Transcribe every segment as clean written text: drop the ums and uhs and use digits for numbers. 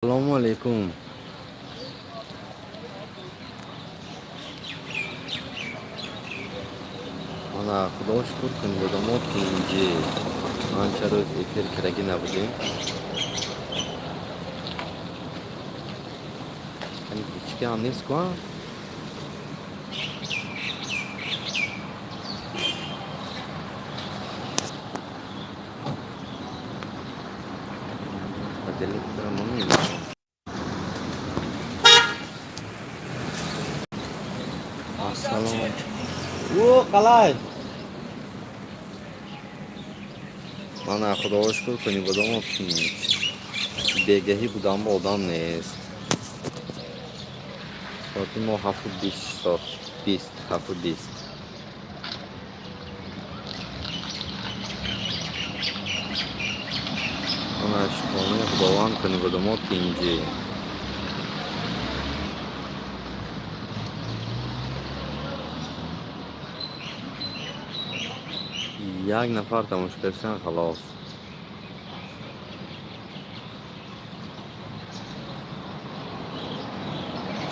Ассалому алайкум. Мана, худо шукр, кунбодамо тинҷӣ. Анча рӯз эфир кардагӣ набудем. Ҳечки ҳам нест ку? Ба дили худро монем. Ассалому о қалай. Мана, худоро шукр, кунибодомо тинҷ. Бегаҳӣ будам, одам нест. Соати мо 7:20 соат бист, 7:20. Мана, шукронаи худованд, кунибодомо тинҷӣ. Як нафар тамошо кардсан, халос.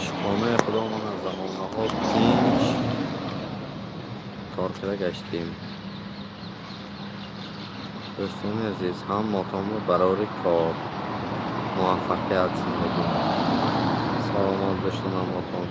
Шукронаи худо, мана, замонаҳо тинҷ кор карда гаштем. Дӯстони азиз, ҳаммотонро барори кор, муваффақият, зиндагӣ, саломат бошед ҳаммотон.